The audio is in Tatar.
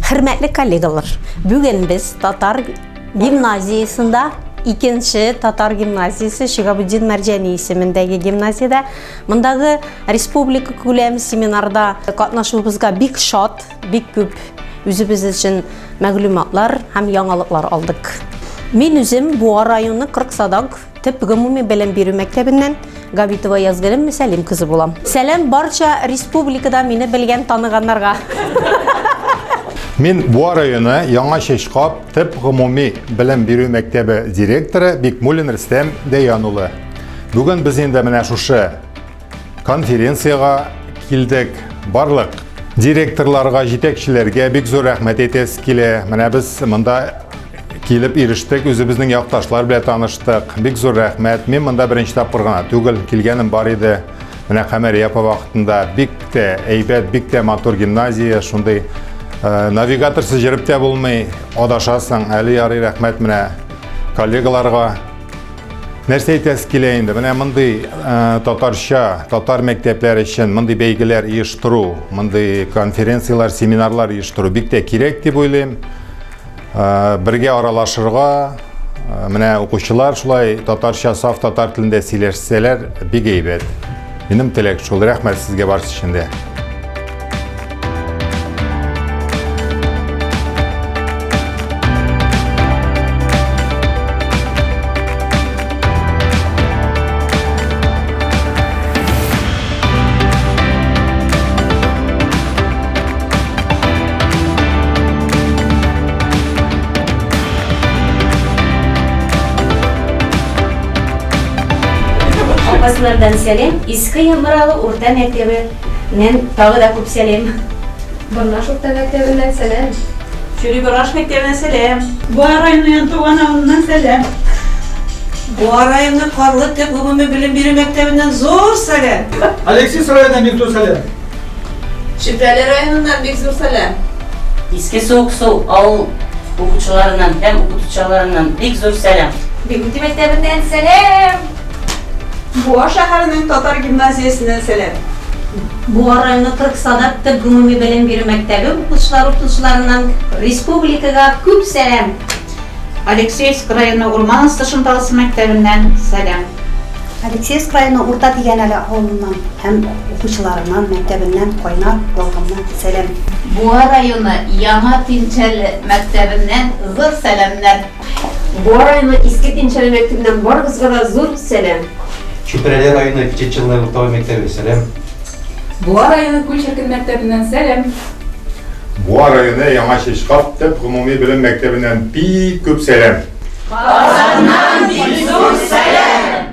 Хөрмәтле коллегалар, бүген без татар гимназиясендә икенче татар гимназиясе Шигабуддин Мәрҗани исемендәге гимназиядә мондагы республика күләм семинарда катнашуыбызга бик шат, бик күп үзебез өчен мәгълүматлар һәм яңалыклар алдык. Мин үзем Буа районы 40 Садак Төп гомуми белем бирү мәктәбеннән Габитова Язгөлем Мөсәлим кызы булам. Сәлам барча республикада мине белгән таныганнарга. Мин Буа районы Яңа Чәчкап төп гомуми белем бирү мәктәбе директоры Бикмуллин Рөстәм Дәян улы. Бүген без инде менә шушы конференциягә килдек. Барлык директорларга, җитәкчеләргә бик зур рәхмәт әйтәсе килә. Менә без монда килеп ирештек, үзебезнең якташлар белән таныштык. Бик зур рәхмәт. Мин монда беренче тапкыр гына түгел, килгәнем бар иде. Менә Камәрия апа вакытында бик тә әйбәт, бик тә матур гимназия, шундый э, навигаторсыз йөреп тә булмый, адашасың. Әле ярый рәхмәт менә коллегаларга. Нәрсә әйтәсе килә инде? Менә мондый э, татарча, татар мәктәпләре өчен мондый бәйгеләр оештыру, мондый конференцияләр, семинарлар оештыру бик тә кирәк дип уйлыйм. Э, бергә аралашырга, э, менә укучылар шулай татарча, саф татар телендә сөйләшсәләр, бик әйбәт. Минем теләк шул. Рәхмәт сезгә барысы өчен дә. Апаслардан сәлем, Иске Ямбаралы урта мәктәбе Нән тагы да күп сәлем. Борнаш урта мәктәбеннән сәлам. Чүри Борнаш мәктәбеннән сәлам. Буа районы Янтуган авылыннан сәлам. Буа районы Карлы төп гомуми белем бирү мәктәбеннән зур сәлам. Алексеевск районыннан бик зур сәлам. Чүпрәле районыннан бик зур сәлам. Иске Суыксу авыл укучыларыннан һәм укытучыларыннан бик зур сәлам. Бигүти мәктәбеннән сәлам. Буа шәһәренең татар гимназиясеннән сәлам. Буа районы 40 Садак төп гомуми белем бирү мәктәбе укучылар-укытучыларыннан республикага күп сәлам! Алексеевск районы Урман асты Шонталысы мәктәбеннән сәлам. Алексеевск районы Урта Тигәнәле авылыннан һәм укучыларыннан, мәктәбеннән кайнар, ялкынлы сәлам. Буа районы Яңа Тинчәле мәктәбеннән зур сәламнәр. Буа районы Иске Тинчәле мәктәбеннән барыгызга да зур сәлам! Чүпрәле районы Кече Челны уртавый мәктәбе, сәлам! Буа районы Күл Черкен мәктәбеннән сәлам! Буа районы Яңа Чәчкап төп гомуми белем мәктәбеннән бик күп сәлам! Казаннан бик зур сәлам!